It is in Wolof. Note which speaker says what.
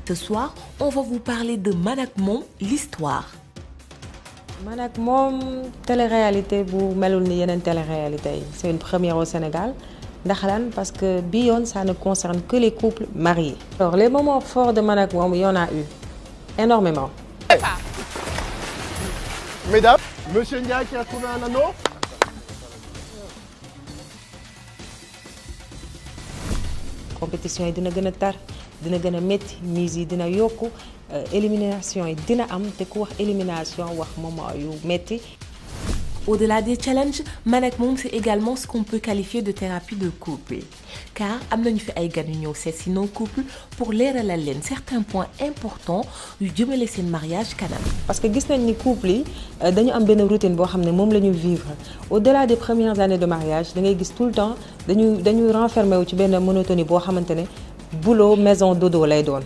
Speaker 1: Ce soir, on va vous parler de Man ak Mom, l'histoire.
Speaker 2: Man ak Mom, télé-réalité bu melul ni yeneen télé-réalité yi. C'est une première au Sénégal. Ndax lan parce que bi yoon ça ne concerne que les couples mariés. Alors les moments forts de Man ak Mom, il y en a eu énormément.
Speaker 3: Mesdames, Monsieur Ndiaye qui a trouvé un anneau.
Speaker 2: Compétition yi dina gën a tar dina gën a métti mise yi dina yokku élimination yi dina am te ku wax élimination wax moment yu métti.
Speaker 1: Au-delà des challenges, Man ak Mom c'est également ce qu'on peut qualifier de thérapie de couple. Car am nañu fi ay gan yu ñëw seet si nos couples pour leeralal leen certains points importants yu jëmale seen mariage kanam.
Speaker 2: Parce que gis nañ ni couple yi dañu am benn routine boo xam ne moom la ñu vivre au-delà des premières années de mariage da ngay gis tout le temps dañuy renfermer wu ci benn monotonie boo xamante ne boulot maison dodo lay doon.